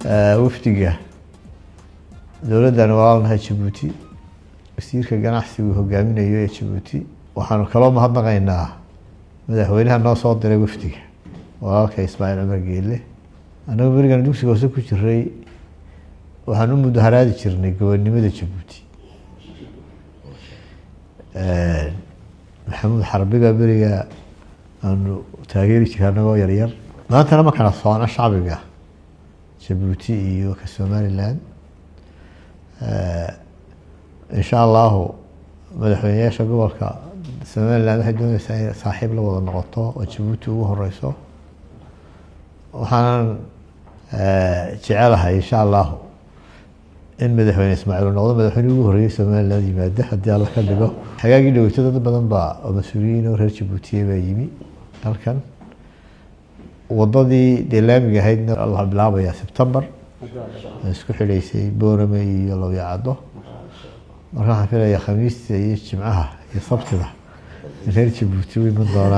Wafdiga dowladdan walaalnahay Jabuuti, wasiirka ganacsigu hogaaminayo ee Jabuuti. Waxaanu kaloo mahadnaqaynaa madaxweynaha noo soo diray wafdiga, walaalka Ismaaciil Cumar Geele. Annagu berigan dugsiga hoose ku jiray waxaan u mudaharaadi jirnay gobonnimada Jabuuti. Maxamuud Xarbiga beriga aanu taageeri jiray annagoo yaryar. Maantana ma kala socno shacbiga Jabuuti iyo ka Somaliland. Insha Allahu madaxweyneyaasha gobolka Somaliland waxay dooneysaa inay saaxiib la wada noqoto oo Jabuuti ugu horeyso. Waxaanan jecelahay, insha Allahu, in madaxweyne Ismaaciil uu noqdo madaxweyne ugu horreeyay Somaliland yimaada, haddii Alla ka dhigo. Xagaagii dhaweyto dad badan baa oo mas-uuliyiin oo reer Jabuutiye baa yimi halkan. Wadadii dee laamiga ahaydna la bilaabaya September, isku xidhaysay Boorame iyo Lowyacaddo. Marka waxaan filayaa Khamiista iyo Jimcaha iyo Sabtida in reer Jabuuti u iman doonaan.